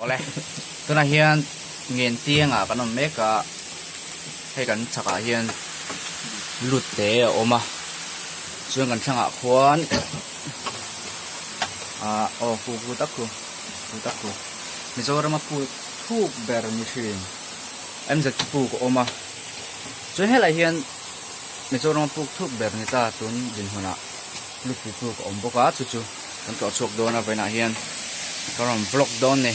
Awle, tunah hian Ngentiangah kan awm mek a, hei kan chhakah hian lut te a awm a, chuan kan thlangah khuan ah aw khu khu tak khu khu tak khu Mizorama puk thuk ber ni thin MZ puk a awm a, chuan helaiah hian Mizorama puk thuk ber ni ta tun dinhmunah. Lupui puk a awm bawk a chu chu kan tlawh chhuak dawn a vawiinah hian ka rawn vlog dawn ni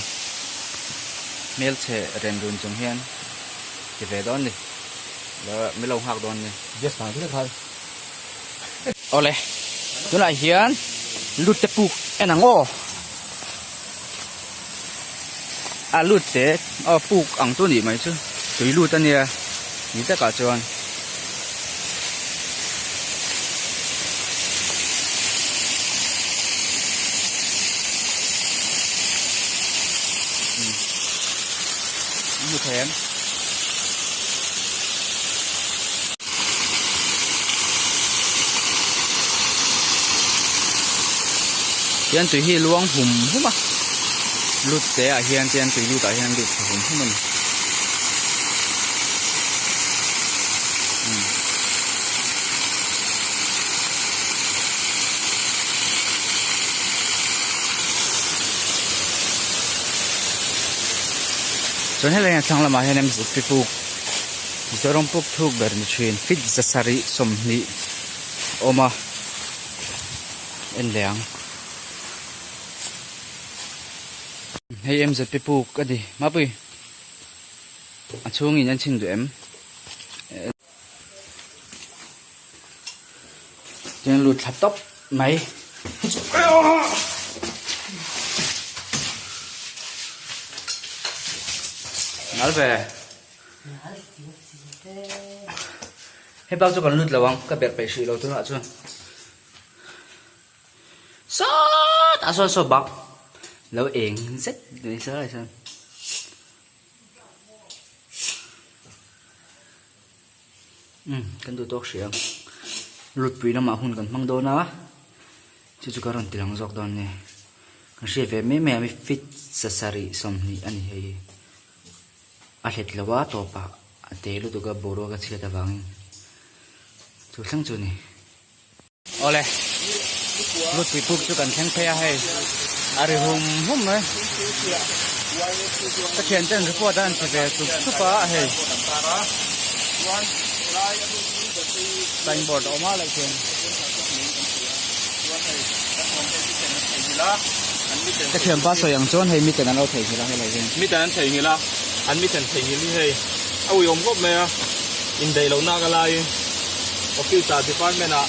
hmelchhe ren run chung hian ti ve dawn ni min lo nghak dawn ni awle tunah hian lut te puk en ang aw a lut te aw puk ang chu nih mai chu tui lut a nia ni takah chuan. Hmu thei em? Tian tui hi luang hum hum a lut te ah hian tian tui lut ah hian lut thla hum hum a ni. Chuan helai hian thlang lamah hian MZP puk Mizoram puk thuk ber ni thin feet zasarih 20 awm a en leh ang. Hei MZP puk a ni mapui a chhungin an chhin duh em. Chuan lut thla tawp mai. Nal ve. Hei bak chu kan lut lo ang ka berh peih hrih lo tunah chuan. Sawtah sawn saw bak lo eng zet mai saw sawn. Umm kan duh tawk hrih ang lutpui lamah hun kan hmang dawn a chu chu ka rawn ti lang zawk dawn a ni kan hriat ve mai mai a mi fit sasarih 20 a ni hei a hlet lo a tawpah a te lutuk a boruak a chhiat avangin chu thleng chu a ni. Awle, lutpui puk chu kan thleng phei a hei, a ri hum hum mai. Ka thian ten report a an ti ve chup chup a hei. Signboard a awm a leh khian. Ka thianpa sawi ang chuan hei miten an lo theihnghilh a helai hian. Miten an theihnghilh a, an miten theihnghilh hi hei a uiawm khawp mai a, indaih lohna ka laiin. Office ah department ah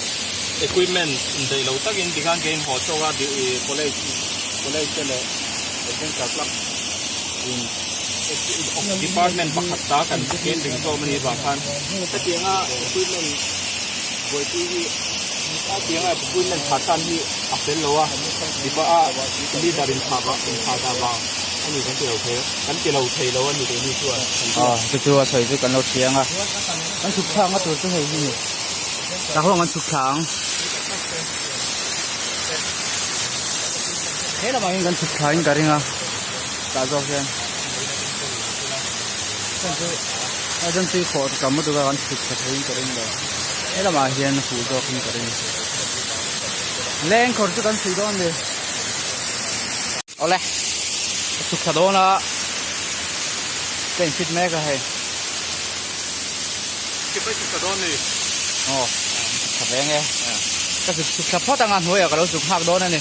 equipment indaih lo takin tikhan keiin haw chawk a college college te leh adventure club in department pakhat ta kan catering zawm anih avang khan hetianga equipment buaipui hi hetianga equipment tha tan hi a fel lo a leader in tha in tha dah vang ani kan ti lo thei kan ti lo thei lo ani keini chuan. Aw chu chu a sawi chu kan lo thiang a. Kan chhuk thlak na tur chu hei hi ni. Tah huang kan chhuk thla ang. He lamah hian kan chhuk thla in ka ring a. Tah zawk hian. Heng chu a chuan tui khawh tam lutuk a kan chhuk thla thei in ka ring lo. He lamah hian fuh zawk in ka ring. Leng khawr chu kan chhui dawn a ni. Awle ka chhuk thla dawn a ka in fit mek a hei Chip a chhuk thla dawn ni aw chhuk thla ve nge ka chhuk chhuk thla phawt anga hnuaiah ka lo chhuk nghak dawn a ni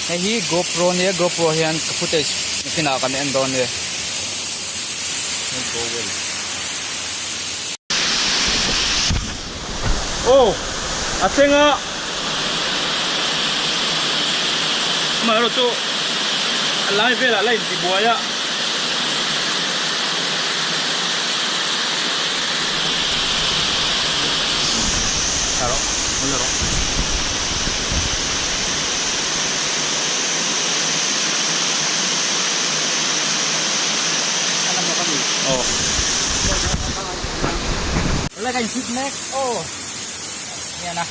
hei hi GoPro nia GoPro hian ka footage nakinah kan en dawn nia Aw a thleng a amaherawh chu a lai velah la inti buai a. Lai kan chhit mek aw hian a.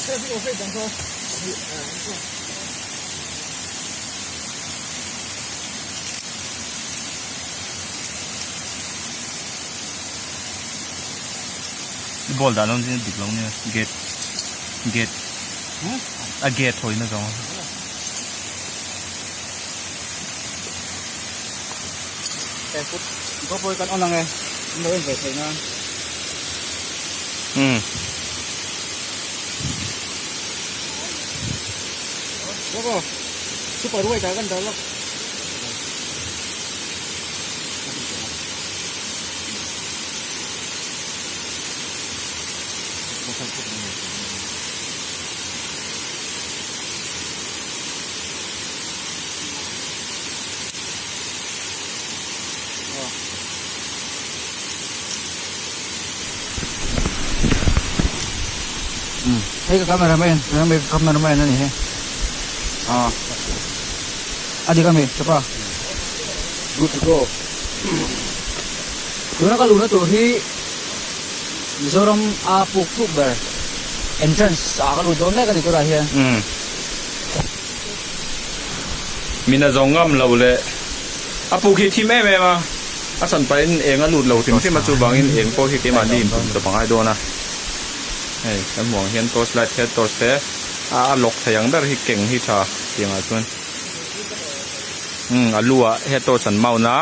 Ball dah dawn zin dik lo nia gate gate a gate hawina zawng Kan on ang e an lo en ve theih nan. Umm. Super white ah kan dah lawk. Hei ka cameraman, cameraman a ni hei. Ah. A dik a mi, chapa. Good to go. Tuna ka luhna tur hi Mizoram a puk thuk ber entrance ah ka lut dawn mek a ni tunah hian. Umm. Min a zawng ngam lo le. A puk hi thim em em a, a chhan pahin eng a lut lo hrim hrim a chuvangin eng pawh hi keimahni inpum chawp a ngai dawn a. Hei kan hmuh ang hian torch light head torch te a lock thei ang ber hi keng hi tha tiangah chuan umm a lu ah head torch an mount a.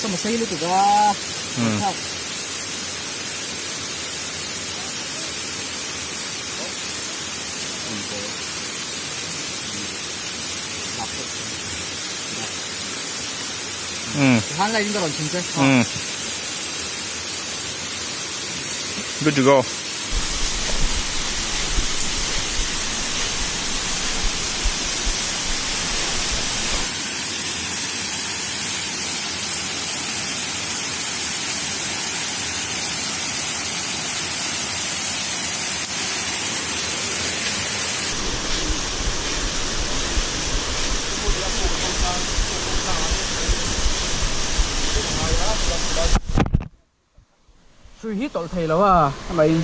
Sama sei lutuk a. Han lai in ka rawn chhun che. Good to go. Hrui hi tawlh thei lo a amah in.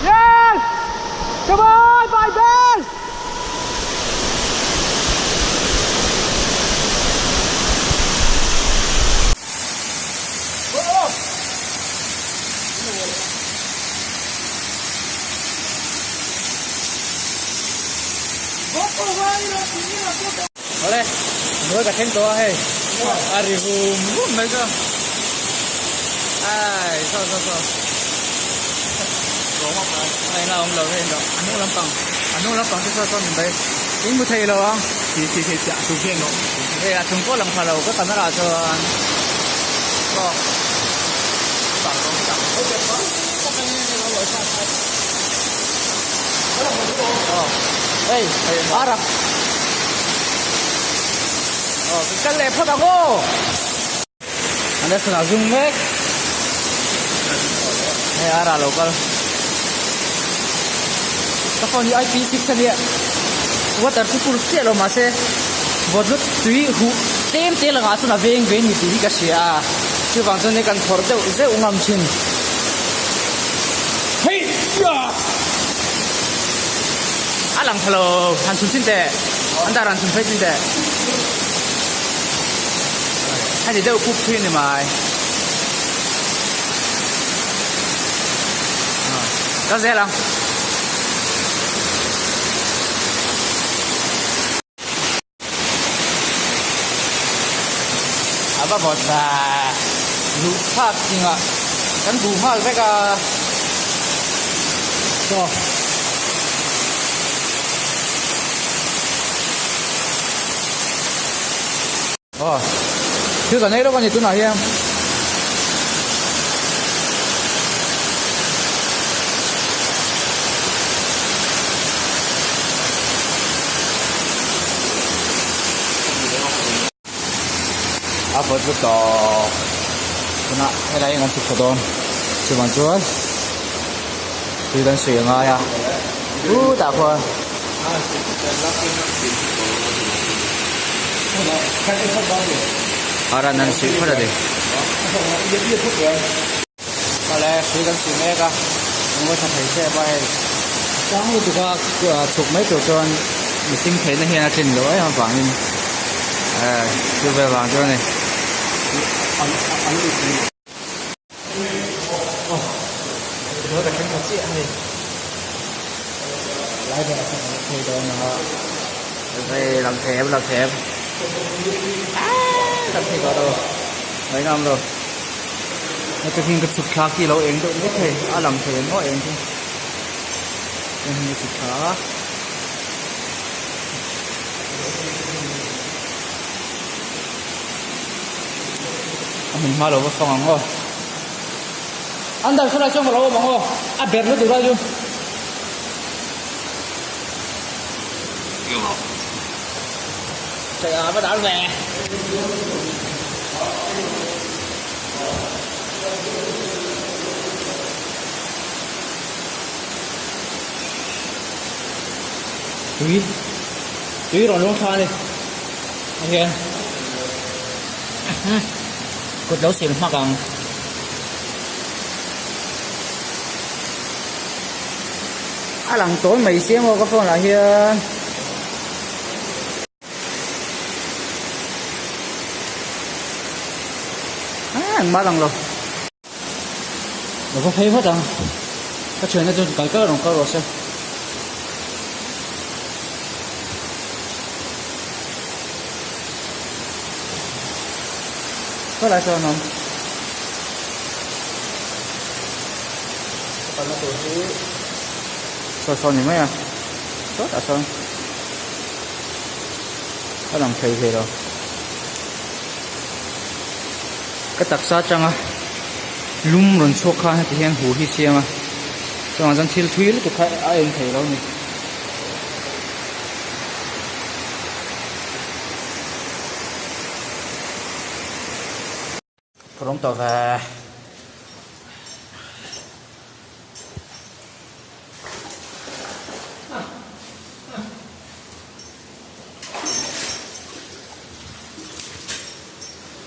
Yes! Come on, my best! Awle, hnuai ka thleng tawh a hei, a ri hum hum mai chu, ai saw saw saw a ina awm lo hei a hnung lampang a hnung lampang chu saw saw min bai in hmu thei lo ang khi khi khi chiah chung khian lo hei a chung pawh lang pha lo ka camera chuan saw Hei, ara. Ờ, cái lẹp hết à cô. Anh đã sẵn dung mek. Hei ara local. Ka phone hi IP6 ania. Water chu pur chiah lo mahse vawt lut tui huh tlem te langah chuan a veng ve ni tih hi ka hria a. Chuvang chuan hei kan phawrh deuh zeuh ngam thin. Hei A lang tha lo han chhun chin teh an dar han chhun phei chin teh. Heti deuh pup thin ni mai. Ka zel ang. va vawt ve. Luh thlak chingah kan duh nghal vek a. Chaw. Aw thil kan ei lawk a ni tunah hian. A vawt vek tawh tunah helai hi kan chhuk thaw dawn chuvang chuan tui kan suih a ngai a chutah khuan. A ran an suih phawt a ni. Awle hrui kan suih mek a, an ngawi tha thei hrep a hei. Sang lutuk a chhuk mai tur chuan mihring theihna hian a tlin loh em avangin chu vel vang chu a ni. Aw tichuan ka thleng tha chiah hei lai berah chuan ka la phei dawn a hei lang thei em lang thei em aaa lang thei tawh lo ngaihna awm lo heti hian ka chhuk thla khi a lo eng deuh mai thei a lang thei em aw eng chu heng hi ka chhuk thla a. A hmun hma lo va fang ang aw. An dar sawn ah chuan ka lo awm ang aw. A ber lutuk lai chu. Chạy à va dal ve. Tui tui rawn lung thla a ni. Hian kut lo sil hmak ang. A lang tawn mai sia maw ka phone ah hian. Aaa engmah a lang lo. Ka va phei vat ang. Ka thianna chuan kal kal rawn kal rawh se. Khaw lai sawn an awm. Ka kalna tur hi saw sawn ni mai a. Sawtah sawn a lang thei thei lo. Ka taksa atanga lum rawn chhuak khan heti hian hu hi siam a chuvang chuan thil thui lutuk kha a en thei lo a ni. Rawng tawh ve.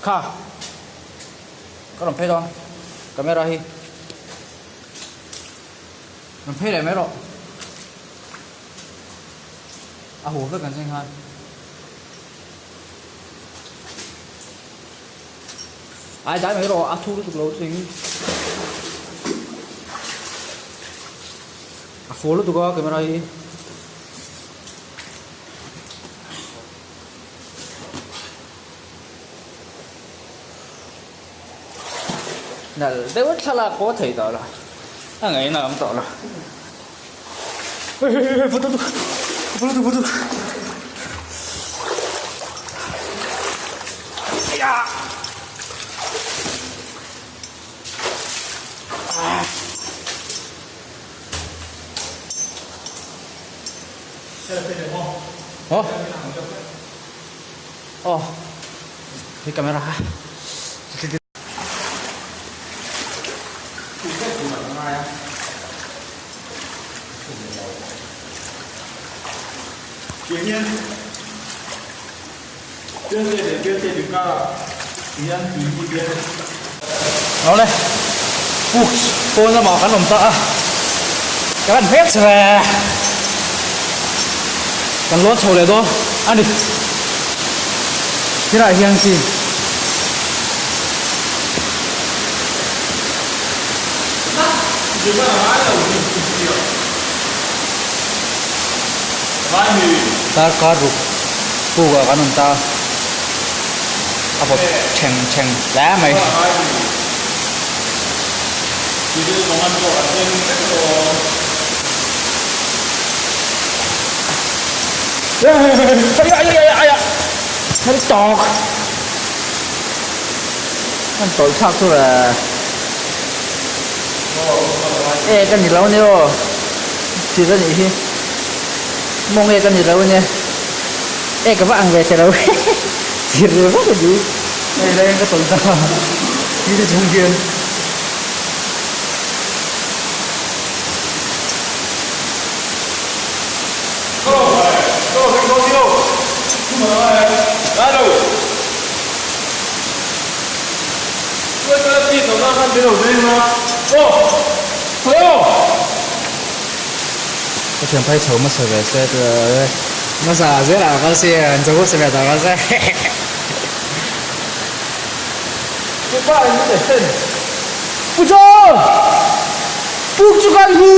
Kha ka rawn phei dawn camera hi rawn phei leh mai rawh a huh vek ang cheng khan. Ai dai mai rawh a thu lutuk lo tling a full lutuk a camera hi. Nal deuh thlalak pawh a thei tawh lo a ngaihna a awm tawh lo. Ồ. Ồ. Cái camera ha. Awle puk pawn lamah kan awm ta a ka lan hmel che ve kan lawn chho leh dawn a ni helaiah hian chi. Darkar ruk puk ah kan awm ta a. A vawt theng theng hle mai. Kan tawlh thlak chu e ka ni lo ania aw thil a nih hi mawng e ka ni lo ania e ka va ang ve che lo thil vek a ni hei lai ka tawlh ta ni te chung hian. Ka thian phei chho hmasa ve se hmasa zel ah kal se an chho hmasa ve tak a se Pu John! Puk chu kan hmu!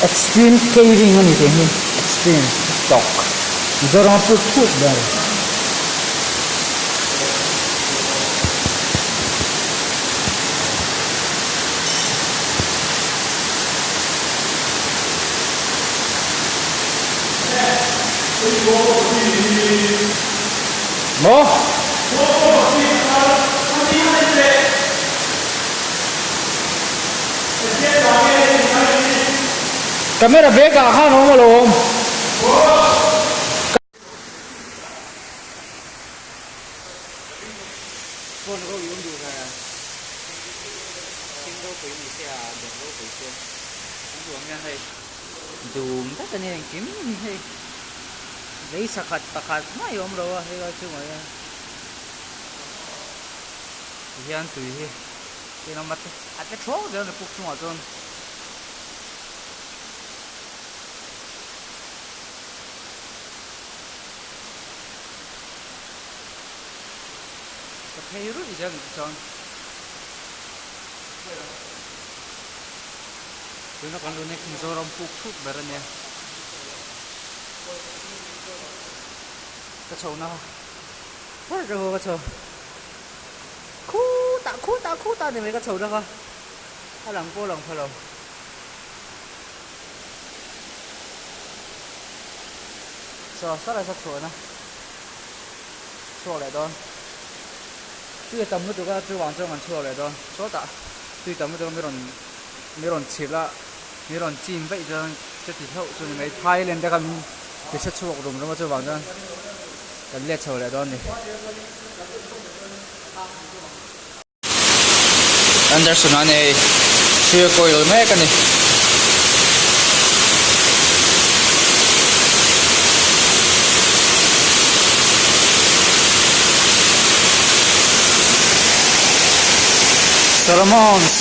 Extreme caving a ni tih hi extreme tawk Mizoram a puk thut ber. Maw? Camera bag ah khan a awm alawm. Phone ro i awm duh ve. Thing ropui ni se a, dawr ropui se. An duh ang hian hei dum vek a ni engkim hi hei. Lei sakhat pakhat mai a awm lo a helai chungah hian tihian tui hi tin awm a a tle thuau zel a ni puk chungah chuan. Ka phei ruih zel ni chuan tuna kan lun hi Mizoram puk thuk ber a nia. Ka chho na her reuh a ka chho khutah khutah khutah ni mai ka chho na kha a lang pawh a lang pha lo. Saw saw lai saw chhuah na chhuak leh dawn tui a tam lutuk a chuvang chuan kan chhuak leh dawn sawtah tui tam lutuk a mi rawn mi rawn chhilh a. Mi rawn chim vaih chuan chuti hlauh chu ni mai Thailand te kha min ti hre chhuak rum rum a chuvang chuan kan let chho leh dawn a ni. Anderson a nei thil kawi mek a ni. Solomons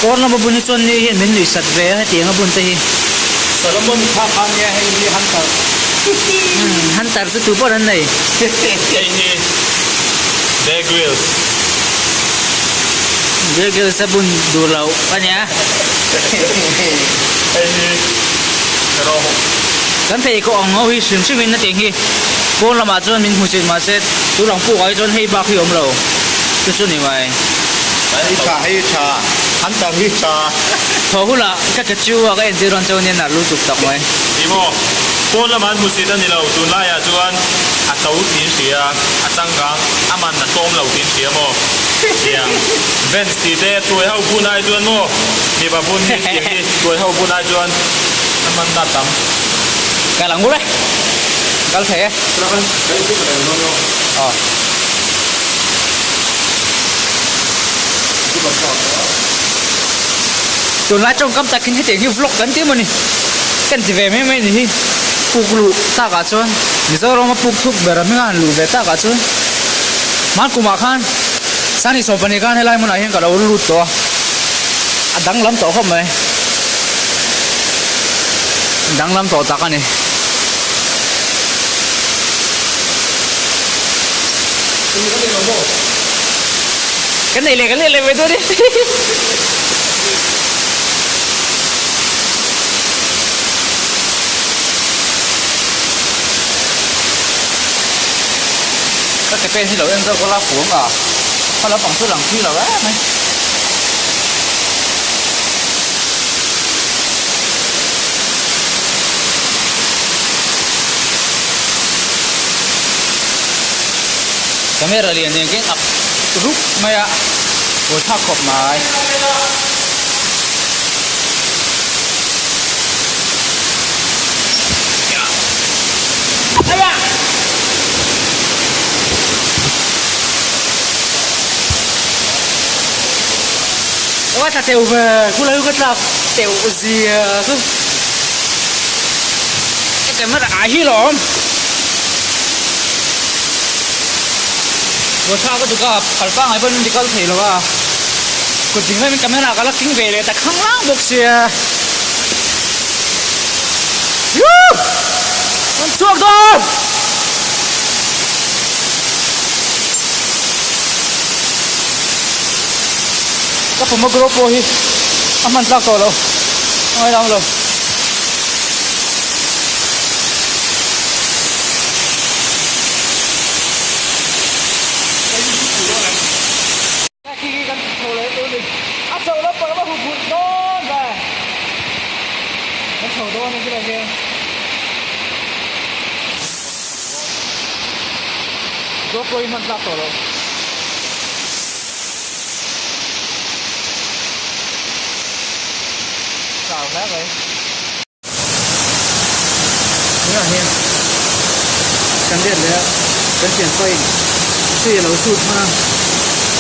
Kawn lama bun hi chuan ni hian min nuih sat ve a hetiang a bun te hi. Solomon kha kha nia hei hi Hunter. Umm Hunter chu tu pawh an nei. Hei hi Bear Grylls. Bear Grylls a bun duh loh a nia. Hei hi Rawh. Kan pheikhawk ang ho hi hrim hrim in hetiang hi pawn lamah chuan min hmu chhin mahse tu lang puk ah hi chuan hei bak hi a awm lo chu chu ni mai. Hei tha hei tha an tar hi tha. Thaw hunah ka ke chu a ka entir dawn chauh nia nalh lutuk tak mai. Ni maw? Pawn lamah an hmu chhin a ni lo tunlaiah chuan a to tih in hria a changkang a man a tlawm lo tih in hria maw? Tiang Vans tih te tuai ho bun ai chuan maw mipa bun hi tiang hi tuai ho bun ai chuan a man na tam. Kal ang ule kal thei e. Aw. Tunlai tawngkam takin hetiang hi vlog kan ti mawni kan ti ve mai mai ni hi puk luh takah chuan Mizoram a puk thuk ber a hminga han luh ve takah chuan hmankumah khan Sani sawmpahnih khan helai hmunah hian ka lo lut tawh a, a danglam tawh khawp mai. Danglam tawh tak a ni. Kan nei leh kan nei leh mai dawn e. Ka ke pen hi lo en zawk ula fuang a, hma lampang chu lang thui lo em mai. Camera lian nen khian ak rup mai a, buaithlak khawp mai. Ua tla teuh ve, khu lai ka tlak teuh zia chu. Ka camera ah hi lawm. Buaithlak ka tuk a, phal pangai pawn min ti kal thei lo a. Kut ding lamin camera ka la keng ve leh ta khanglang bawk sia. Yoo! Kan chhuak dawn! Ka pomegro pawh hi a hman tlak tawh lo, a ngaidam lo. Khi khi kan chho leh tur ni. A chho lampang a va hut hut dawn ve. Kan chho dawn a chulai hian. GoPro hi hman tlak tawh lo. Chau hle mai. Tunah hian kan let leh a, kan thianpa in tree a lo shoot hman a,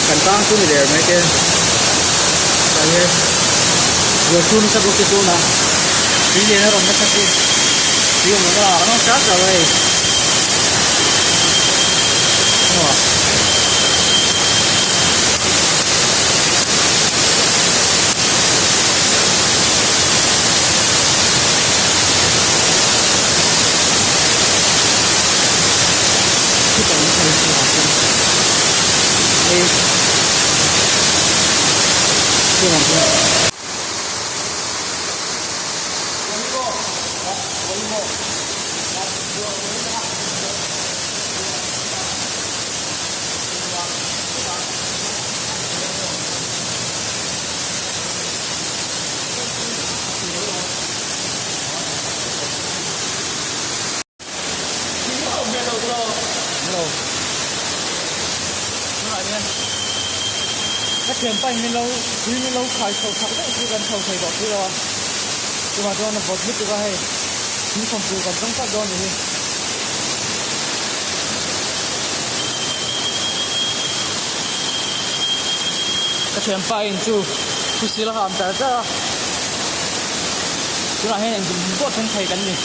kan tang chu ni der mai te tah hian ruah sur nasa bawk te tunah tui lian a rawn nasa chi tui awm lohna ah kan awm hram hram a hei. Ka thianpa in min lo tui min lo khai chho chak daih chu kan chho thei tawh si lo a, chuvang chuan a vawt lutuk a hei thingkawm tur kan zawng tlat dawn a ni hi. Ka thianpa in chu khusil a ham char char a, tunah hian engkim pawh thleng thei kan ni.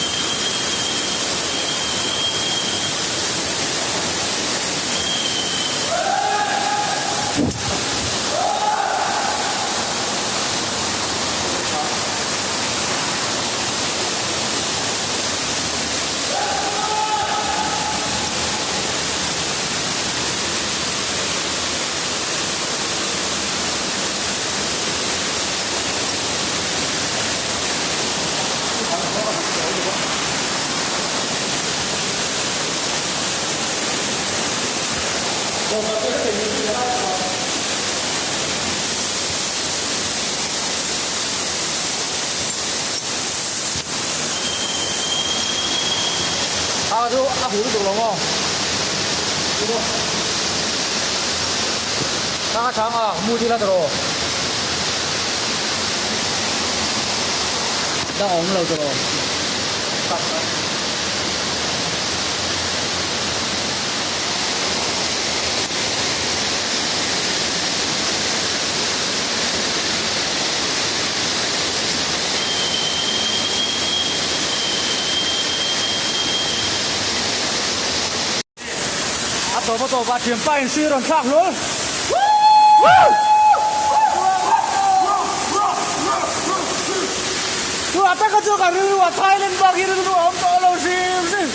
A chu a hul duh lo maw? Ka chang a, mu dil a tawh. Dang awm lo tawh. A tawp a tawp a thianpa in hri rawn thlak hlawl. Chutah taka chu ka rilru a Thailand bak hi rilru a awm tawh lo hrim hrim.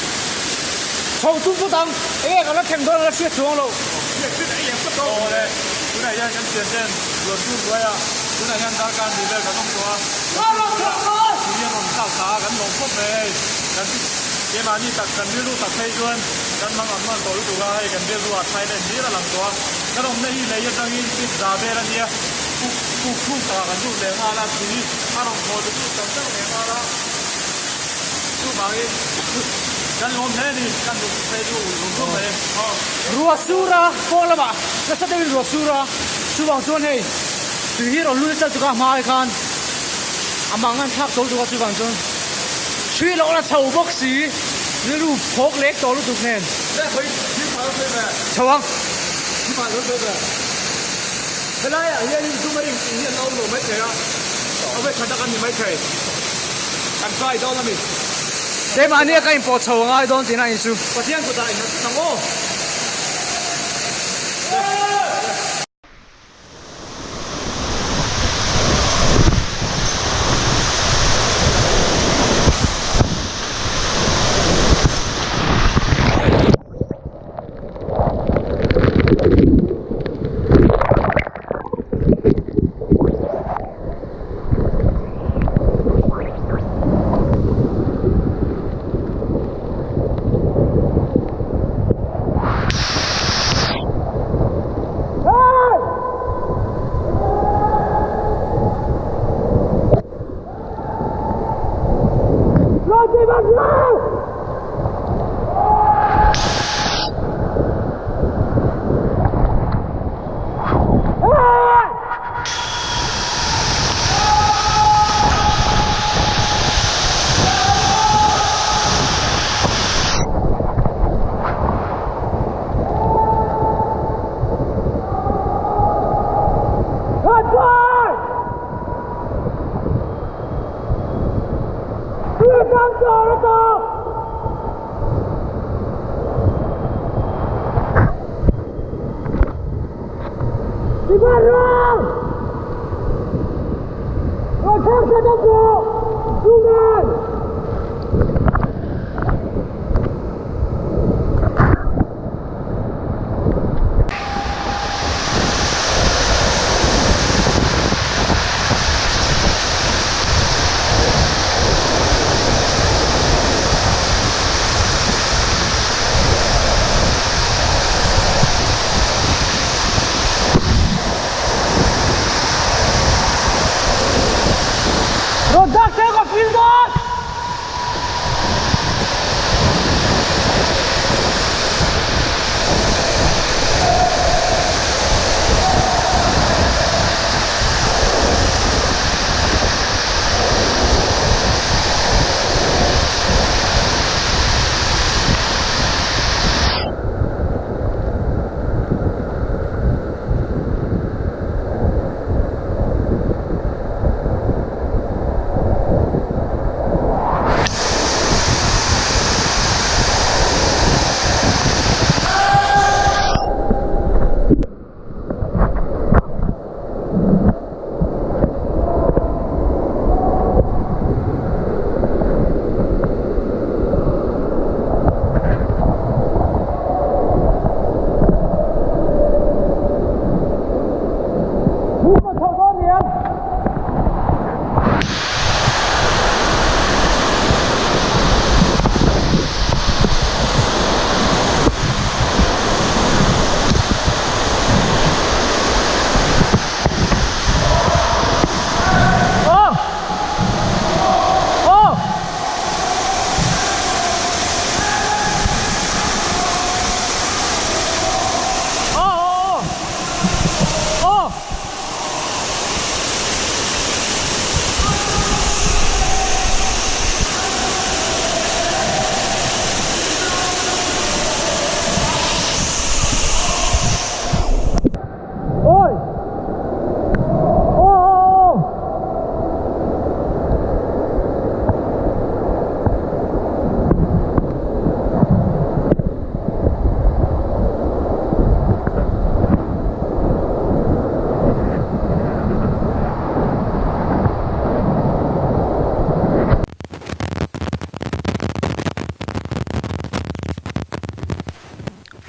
Chho tum phut ang, enge ka la thleng dawn a la hriat chuang lo. Awle, tunah hian kan thian ten ruah sur hnuai a, tunah hian darkar hnih vel kan awm tawh a, tui a rawn tlak ta a, kan lawm khawp mai hei, kan keimahni tak kan rilru tak phei chuan kan mang ang man tawh lutuk a, hei kan rilru ah Thailand hlir a lang tawh a, kan awmna hi lei atangin feet za vel a nia, puk puk thuk takah kan lut leh nghal a, tui a rawn thaw lut lut tam deuh leh nghal a, chuvangin kan lawm hle a ni, kan lut phei chu ui rum rum mai. Ruah sur a, kawng lamah nasa deuhin ruah sur a, chuvang chuan hei tui hi rawn lut nasa lutuk a hma ai khan a mang an thlak tawh lutuk a chuvang chuan hrui loh la chho bawk si rilru phawk lek tawh lutuk nen chho ang. Helaiah hianin submarine tih hi an awm lo maithei a, a ve tha tak a ni maithei. Kan try dawn a ni. Keimahnia ka inpawh chho a ngai dawn tihna in chu. Pathian kutah inhat tlat ang aw.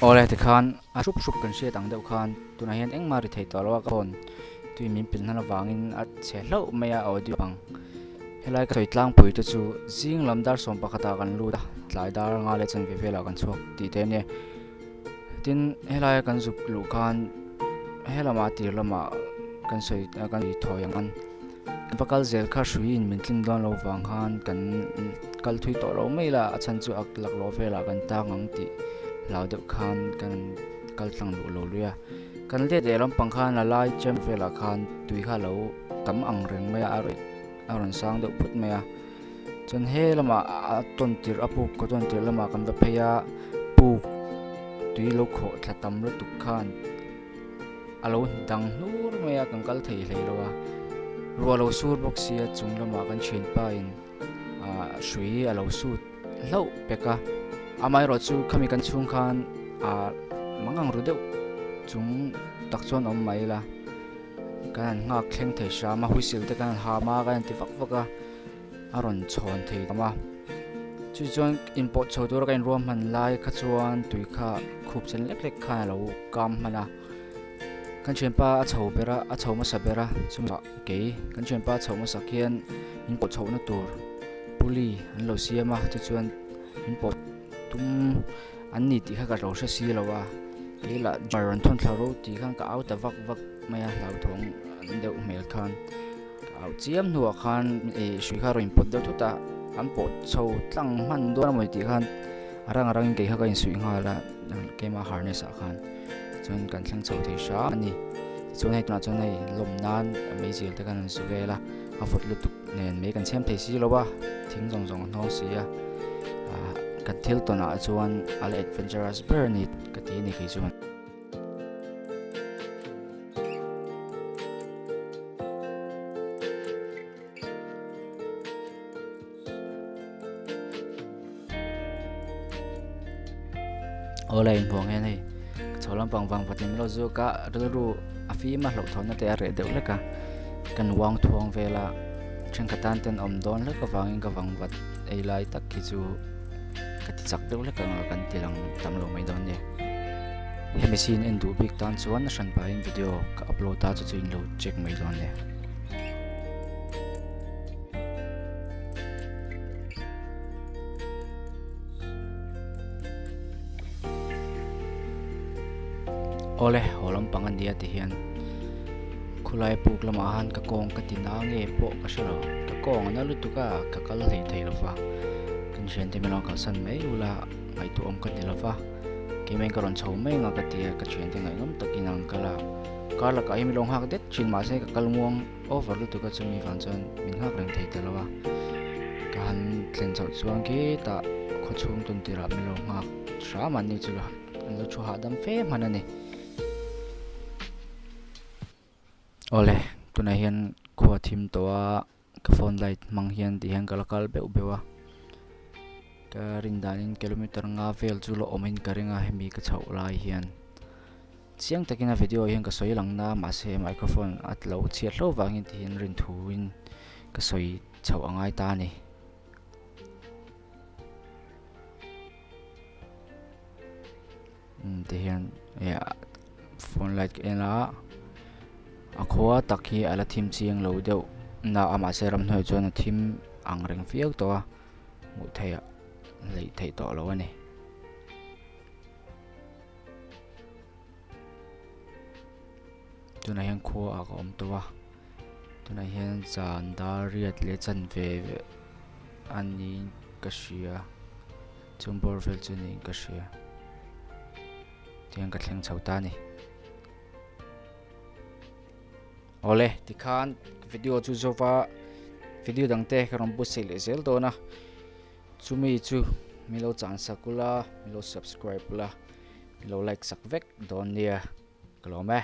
Awle tikhan a hrup hrup kan hriat ang deuh khan tunah hian engmah ri thei tawh lo a ka phone tui min pil hnan avangin a chhe hlauh mai a audio ang. Helai ka sawi tlangpui te chu zing lam dar sawm pakhatah kan lut a tlai dar nga leh chanve velah kan chhuak tih te ania. Tin helaia kan zuk luh khan helamah tir lamah kan sawi kan thawi ang an va kal zel kha hruiin min tlin dawn lo vang khan kan kal thui tawh lo mai la a chhan chu a laklawh velah kan tang ang tih hlau deuh khan kan kal tlang luh lo lui a kan let leh lampang khan a lai chem velah khan tui kha a lo tam ang reng mai a a rawn sang deuh phut mai a. Chuan he lamah a tawn tirh a puk ka tawn tirh lamah kan va phei a puk tui lo khawh thla tam lutuk khan a lo dang hnur mai a kan kal thei hlei lo a ruah lo sur bawk sia chung lamah kan thianpa in ah hrui a lo sut hlauh pek a amaherawh chu khami kan chhung khan ah mangang ru deuh chung tak chuan awm mai ila kan han nghak thleng thei hram a whistle te kan han ham a kan han ti vak vak a. a rawn chhawn thei tam a chu chuan inpawh chho tura ka inruam hman lai kha chuan tui kha khup chen lek lek khan a lo kam hman a kan thianpa a chho ber a a chho hmasa ber a chungah kei kan thianpa a chho hmasa khian min pawh chhohna tur puli an lo siam a chu chuan min pawh tum an ni tih kha ka lo hre si lo a kei lah rawn thawn thla ro tih khan ka au ta vak vak mai a hlauthawng deuh hmel khan. Au chiam hnuah khan ih hrui kha a rawn inpawt deuh thut a, an pawh chho tlang hman dawn a mawni tih khan a rang a rangin kei kha ka insuih nghal a keimah harness ah khan chuan kan thleng chho thei hram a ni. Tichuan hei tunah chuan hei lawm nan meizial te khan an su vel a, a vawt lutuk nen mei kan chhem thei si lo a, thing zawng zawng a hnawng si a, ah kan thil tawnah chuan a la adventurous ber a ni ka ti a ni kei chuan. Awle inbuang hian hei chho lampang vang vat in lo zuk a rilru a fim a hlauhthawnna te a reh deuh hlek a kan uang thuang vel a thenkhat tan ten awm dawn hlek avangin ka vang vat ei lai tak hi chu ka ti chak deuh hlek ang a kan ti lang tam lo mai dawn a ni. Hemi scene en duh bik tan chuan a hran pahin video ka upload a chu chu in lo check mai dawn le. Awle haw lampang a nia ti hian khulai puk lamah khan ka kawng ka ti na nge pawh ka hre lo ka kawng a na lutuk a ka kal hlei thei lova kan thiante min rawn kalsan mai ula ngaihtuah awm ka ni lova. Keimah in ka rawn chho mai anga ka ti a, ka thiante ngaihnawm takin an kal a, kar lakah hian min lo nghak det thin mahse ka kal muang over lutuk a chumi vang chuan min nghak reng thei ta lo a, ka han thlen chhoh chuan khitah khaw chhung tawn tirah min lo nghak hram an ni chu an lo thu hahdam fe hman a ni. Awle tunah hian khua thim tawh a. Ka phone light hmang hian ti hian ka la kal beuh beuh a ka rin danin kilometer nga vel chu la awmin ka ring a hemi ka chhoh lai hian chiang takin a video hian ka sawi lang na mahse microphone a lo chhiat hlauh vangin ti hian rin thuin ka sawi chhoh a ngai ta a ni. Ti hian phone light ka en a a khua tak hi a la thim chiang lo deuh na a mahse ramhnuai chuan a thim ang reng viau tawh a hmuh theih ah hleih theih tawh lo a ni. Tunah hian khua ah ka awm tawh a tunah hian zan dar riat leh chanve a niin ka hria. Chung bawr vel chu niin ka hria. Tihian ka thleng chho ta a ni. Awle, tikhan video chu zova video dang te ka rawn buatsaih leh zel dawn a. Chumi chu mi lo chan sak ula, mi lo subscribe ula, mi lo like sak vek dawn nia. Ka lawm e.